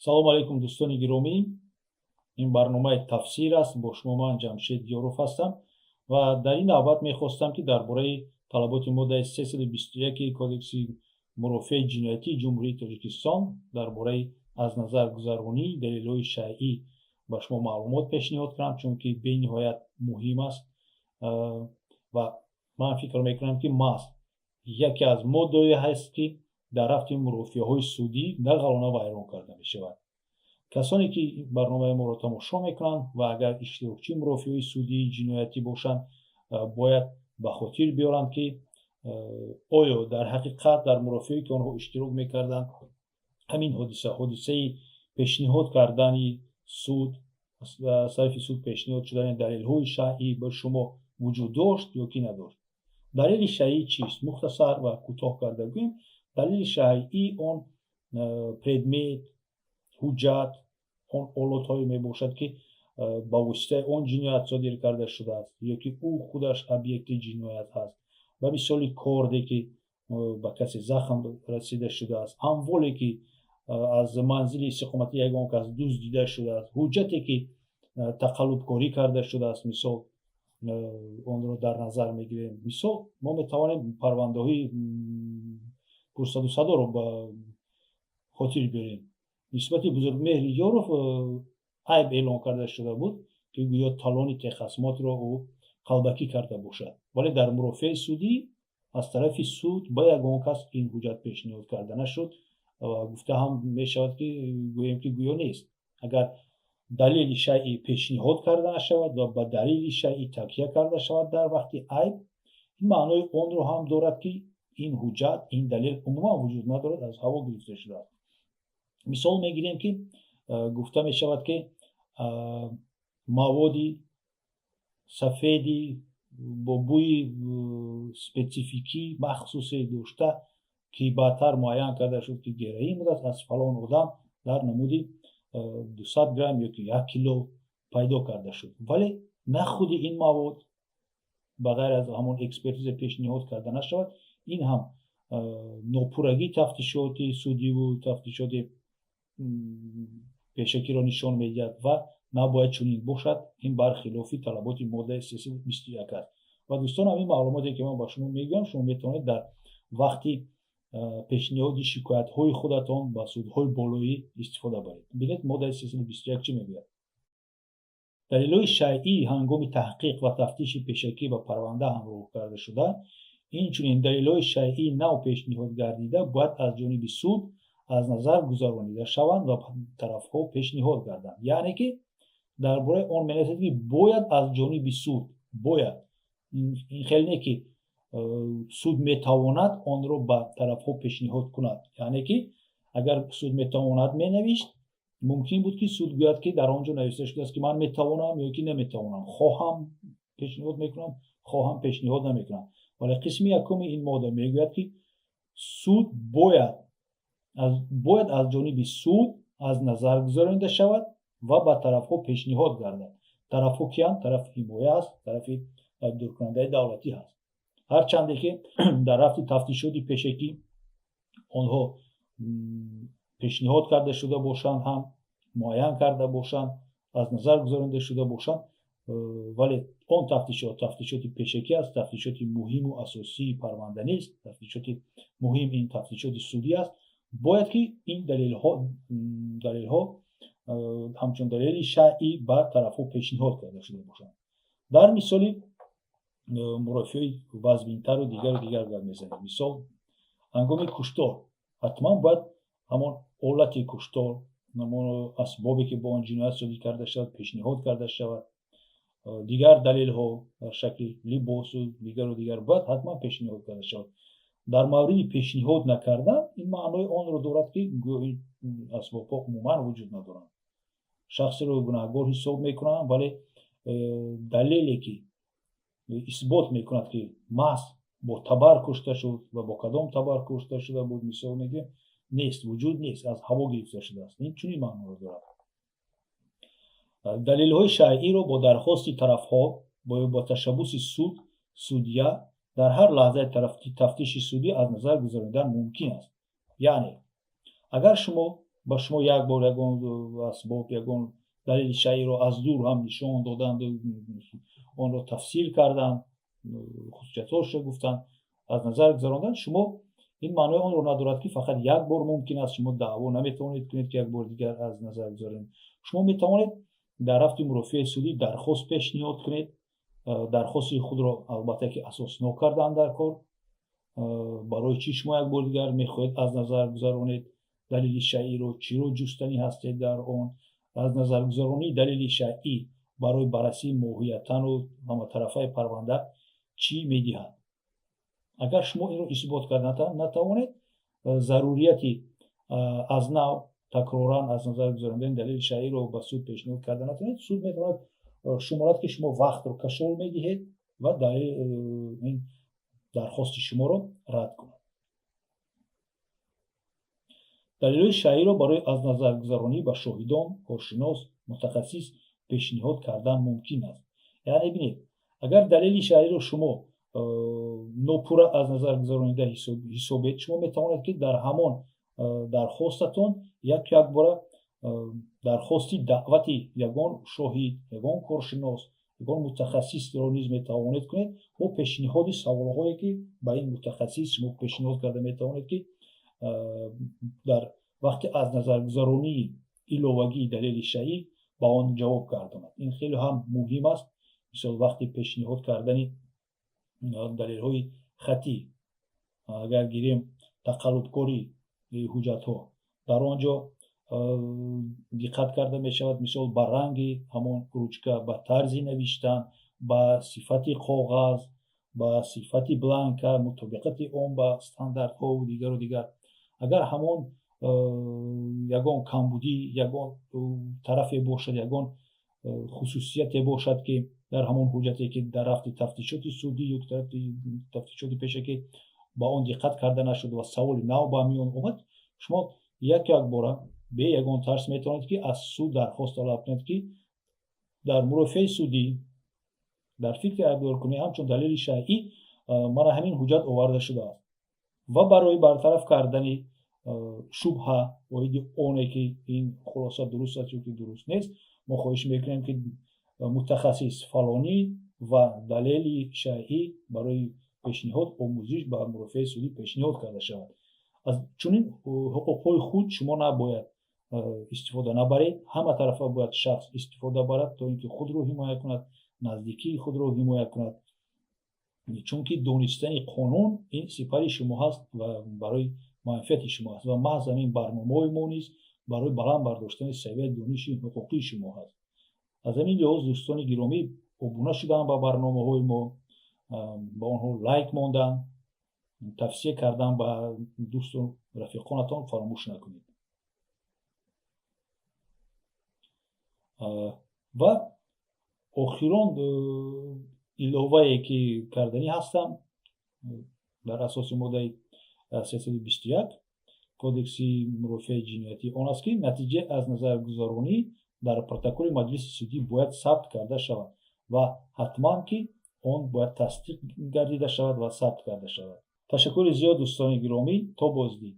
Салому алайкум, дӯстони гиромӣ. Ин барномаи «Тафсир» аст. Бо шумо ман, Ҷамшед Ёров, ҳастам ва дар ин навбат мехостам, ки дар бораи талаботи моддаи 321 Кодекси мурофиаи ҷиноятии Ҷумҳурии Тоҷикистон дар бораи аз назар гузаронии далелҳои шайъӣ ба шумо маълумот пешниҳод кунам, чунки бениҳоят муҳим аст ва ман фикр мекунам, ки маҳз яке аз моддаое ҳаст, ки дар рафти мурофиаҳои судӣ дағалона вайрон карда мешавад. Касоне ки барномаи моро тамошо мекунанд ва агар иштирокчии мурофиаҳои судии ҷиноятӣ бошанд, бояд ба хотир биёранд, ки оё дар ҳақиқат дар мурофиае, ки онҳо иштирок мекарданд, ҳамин ҳодиса, ҳодисаи пешниҳод кардани суд, аз тарафи суд пешниҳод шудани далелҳои шайъӣ ба шумо вуҷуд дошт ё ки надошт. Далели шайъӣ чист? Мухтасар ва кӯтоҳ карда гӯем, далели шайъӣ он предмет, ҳуҷҷат, он олотҳое мебошад, ки ба воситаи он ҷиноят содир карда шудааст ё ки ӯ худаш объекти ҷиноят ҳаст. Ба мисоли корде, ки ба касе захм расида шудааст, амволе, ки аз манзили истиқоматии ягон кас дуздида шудааст, ҳуҷҷате, ки тақаллубкорӣ карда шудааст, мисол онро дар назар мегирем. Мисол, мо метавонем парвандаҳои пурсаду садоро ба хотир биёрем. Нисбати Бузургмеҳри Ёров айб эълон карда шуда буд, ки гӯё талони техосмотрро ӯ қалбакӣ карда бошад, вале дар мурофиаи судӣ аз тарафи суд ба ягон кас ин ҳуҷҷат пешниҳод карда нашуд ва гуфта ҳам мешавад, ки гӯем, ки гӯё нест. Агар далели шайъӣ пешниҳод карда нашавад ва ба далели шайъӣ такя карда шавад дар вақти айб, ин маънои онро ҳам дорад, ки ин ҳуҷҷат, ин далел умуман вуҷуд надорад, аз ҳаво гирифта шудааст. Мисол мегирем, ки гуфта мешавад, ки маводи сафеди бо бӯи спецификӣ махсусе дошта, ки баъдтар муайян карда шуд, ки героин будааст, аз фалон одам дар намуди 200 грамм ё ки 1 кило пайдо карда шуд, вале на худи ин мавод, ба ғайр аз ҳамон экспертиза, пешниҳод карда нашавад, ин ҳам нопуррагии тафтишоти судиву тафтишоти пешакиро нишон медиҳад ва набояд чунин бошад. Ин бархилофи талаботи моддаи 321 аст. Ва дӯстон, ҳамин маълумоте, ки ман ба шумо мегӯям, шумо метавонед дар вақти пешниҳоди шикоятҳои худатон ба судҳои болоӣ истифода баред. Бинед, моддаи 321 чӣ мегӯяд: «Далелҳои шайъӣ ҳангоми таҳқиқ ва тафтиши пешакӣ ба парванда ҳамроҳ карда шуда, инчунин далелҳои шайъии нав пешниҳод гардида бояд аз ҷониби суд аз назар гузаронида шаванд ва тарафҳо пешниҳод гарданд». Яъне ки дар бораи он менависад, ки бояд аз ҷониби суд, бояд. Ин хеле не, ки суд метавонад онро ба тарафҳо пешниҳод кунад. Яъне ки агар суд метавонад менавишт, мумкин буд, ки суд гӯяд, ки дар он ҷо нависта шудааст, ки ман метавонам ё ки наметавонам, хоҳам пешниҳод мекунам, хоҳам пешниҳод намекунам. Вале қисми якуми ин модда мегӯяд, ки суд бояд аз ҷониби суд аз назар гузаронида шавад ва ба тарафҳо пешниҳод гардад. Тарафҳо киянд? Тарафи ҳимоя аст, тарафи дуркунандаи давлатӣ ҳаст. Ҳарчанде ки дар рафти тафтишоти пешакӣ онҳо пешниҳод карда шуда бошанд ҳам, муайян карда бошанд, аз назар гузаронида шуда бошанд, вале он тафтишот тафтишоти пешакӣ аст, тафтишоти муҳиму асосии парванда нест. Тафтишоти муҳим ин тафтишоти судӣ аст. Бояд ки ин далелҳо ҳамчун далели шайъӣ ба тарафҳо пешниҳод карда шуда бошанд. Дар мисоли мурофиаи вазминтару дигару дигар гап мезанем. Мисол, ҳангоми куштор ҳатман бояд ҳамон олати куштор, ҳамон асбобе, ки бо он ҷиноят содир карда шавад, пешниҳод карда шавад. Дигар далелҳо дар шакли либосу дигару дигар бояд ҳатман пешниҳод карда шавад. Дар мавриди пешниҳод накардан, ин маънои онро дорад, ки гӯё ин асбобҳо умуман вуҷуд надоранд. Шахсеро гунаҳгор ҳисоб мекунанд, вале далеле, ки исбот мекунад, ки маҳз бо табар кушта шуд ва бо кадом табар кушта шуда буд, мисол мегӯем, нест, вуҷуд нест, аз ҳаво гирифта шудааст. Ин чунин маъноро дорад. Далелҳои шайъиро бо дархости тарафҳо ё бо ташаббуси суд, судья, дар ҳар лаҳзаи тафтиши судӣ аз назар гузаронидан мумкин аст. Яъне агар шумо Ба шумо як бор ягон асбоб, ягон далели шайъиро аз дур ҳам нишон доданд, онро тафсир карданд, хусусиятҳошро гуфтанд, аз назар гузаронданд, шумо ин маънои онро надорад, ки фақат як бор мумкин аст, шумо даъво наметавонед кунед, ки як бори дигар аз назар гузаронед. Шумо метавонед дар рафти мурофиаи судӣ дархост пешниҳод кунед. Дархости худро, албатта, ки асоснок кардан дар кор, барои чӣ шумо як бори дигар мехоҳед аз назар гузаронед далели шайъиро, чиро ҷустанӣ ҳастед дар он, аз назаргузаронии далели шайъӣ барои баррасии моҳиятану ҳаматарафаи парванда чӣ медиҳад. Агар шумо инро исбот карда натавонед, зарурияти аз нав такроран аз назар гузарондани далели шайъиро ба суд пешниҳод карда натавонед, суд метавонад шуморад, ки шумо вақтро кашол медиҳед, ва ин дархости шуморо рад кунад. Далелҳои шайъиро барои аз назаргузаронӣ ба шоҳидон, коршинос, мутахассис пешниҳод кардан мумкин аст. Яъне бинед, агар далели шайъиро шумо нопурра аз назар гузаронида ҳисобед, шумо метавонед, ки дар ҳамон дархостатон як якбора дархости даъвати ягон шоҳид, ягон коршинос, ягон мутахассисро низ метавонед кунед, бо пешниҳоди саволҳое, ки ба ин мутахассис шумо пешниҳод карда метавонед, ки дар вақти аз назаргузаронии иловагии далели шайъӣ ба он ҷавоб гардонад. Ин хеле ҳам муҳим аст. Мисол, вақти пешниҳод кардани далелҳои хатӣ, агар гирем, тақаллубкории ҳуҷҷатҳо, дар он ҷо диққат карда мешавад, мисол, ба ранги ҳамон ручка, ба тарзи навиштан, ба сифати коғаз, ба сифати бланка, мутобиқати он ба стандартҳову дигару дигар. Агар ҳамон ягон камбудӣ, ягон тарафе бошад, ягон хусусияте бошад, ки дар ҳамон ҳуҷҷате, ки дар рафти тафтишоти судӣ ё тафтишоти пешакӣ ба он диққат карда нашуд ва саволи нав ба миён омад, шумо як якбора бе ягон тарс метавонед, ки аз суд дархост талаб кунед, ки дар мурофиаи судӣ дар фикри айбдоркунӣ ҳамчун далели шайъӣ мана ҳамин ҳуҷҷат оварда шудааст ва барои бартараф кардани шубҳа оиди оне, ки ин хулоса дуруст аст ё ки дуруст нест, мо хоҳиш мекунем, ки мутахассис фалонӣ ва далели шайъӣ барои пешниҳод омӯзиш ба мурофиаи судӣ пешниҳод карда шавад. Аз чунин ҳуқуқҳои худ шумо набояд истифода набаред. Ҳама тарафа бояд шахс истифода барад, то ин ки худро ҳимоя кунад, наздикии худро ҳимоя кунад, чунки донистани қонун ин сипари шумо ҳаст ва барои манфиати шумо аст. Ва маҳз ҳамин барномаҳои мо низ барои баланд бардоштани савияи дониши ҳуқуқии шумо ҳаст. Аз ҳамин лиҳоз, дӯстони гиромӣ, обуна шудан ба барномаҳои мо, ба онҳо лайк мондан, тавсия кардан ба дӯсту рафиқонатон фаромӯш накунед. Ва охирон иловае, ки карданӣ ҳастам дар асоси моддаи 321 Кодекси мурофиаи ҷиноятӣ, он аст, ки натиҷаи аз назаргузаронӣ дар протоколи маҷлиси судӣ бояд сабт карда шавад ва ҳатман ки он бояд тасдиқ гардида шавад ва сабт карда шавад. Ташаккури зиёд, дӯстони гиромӣ, то боздид.